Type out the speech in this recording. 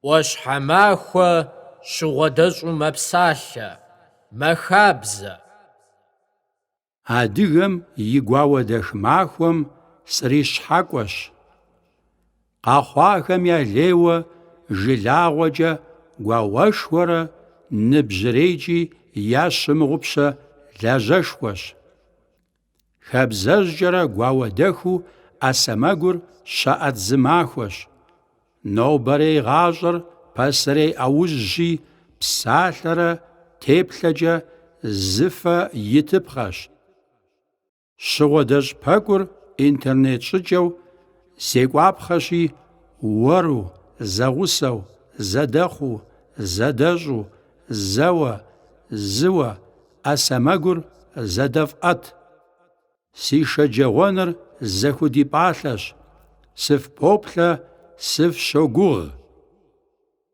ӏуащхьэмахуэ щыгъуэдэщӏу мэпсалъэ, мэхабзэ. Адыгэм и гуауэдэх махуэм срищхьэкӏуэщ. Къэхъуахэм я лейуэ жылагъуэкӏэ гуауэшхуэрэ ныбжьырейкӏи ящымыгъупщэ лажьэшхуэщ. Хабзэжькӏэрэ гуауэдэхыу ӏэ сэмэгур щаӏэт зы махуэщ. Нобэрей гъащӏэр пасэрей ӏэужьщи, псалъэрэ теплъэкӏэ зы фэ итыпхъэщ. Щыгъуэдэщӏ пэкӏур интернет щӏыкӏэу зекӏуапхъэщи, уэру, зэгъусэу, зэдэхъуу, зэдэщӏу, зэуэ, зыуэ, ӏэ сэмэгур зэдэфӏэт. Си шэджагъуэныр зэхудипӏалъэщ, сыфпоплъэ, сыфщогугъ.